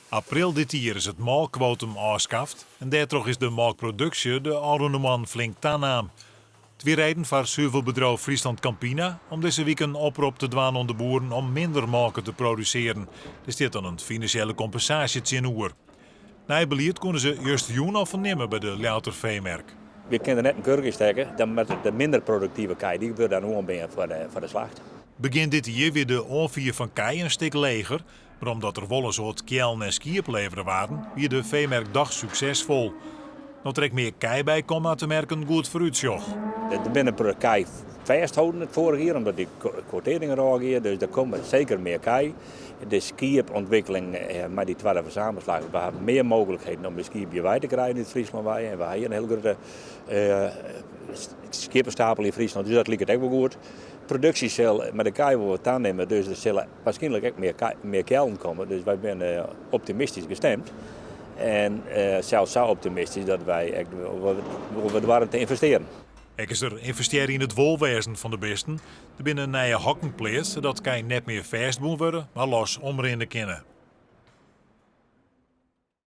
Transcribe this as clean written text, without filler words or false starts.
April dit jier is it molkkwotum ôfskaft en dêrtroch is de molkproduksje de ôfrûne moannen flink tanaam. It wie reden foar suvelbedriuw Friesland Campina om dizze wike in oprop te dwaan oan de boeren om minder molke te produsearjen. Der stiet dan in finansjele kompensaasje tsjinoer. Nij belied koene se justerjûn al fernimme by de Ljouwerter feemerk. We kinne der net in kurk yn stekke, dan moatte de minder produktive kij dy wurde dan oanbean foar de slacht. Begjin dit jier wie de oanfier fan kij in stik leger, mar omdat der wol in soad keallen en skiep levere waarden, wie de feemerk dochs suksesfol. No't der ek mear kij by komme, hat de merk in goed foarútsjoch. Der binne in protte kij fêstholden it foarich jier omdat dy kwotearring derôf gie, dus der komme seker mear kij. De skiepontwikkeling mei dy twadde verzamelslach, we hawwe mear mooglikheden om de skiep hjir wei te krijen út Fryslân wei en we hawwe hjir in hiel grutte skieppestapel yn Fryslân, dus dat liket ek wol goed. Produksje sil mei de kij wol wat tanimme, dus der sille waarskynlik ek mear keallen komme, dus wy binne optimistysk gestimd. En sels sa optimistysk dat wy ek wol wat doarre te ynvestearjen. Ek is der ynvestearre yn it wolwêzen fan de bisten. Der binne nije hokken pleatst sadat kij net mear fêstbûn wurde, mar los omrinne kinne.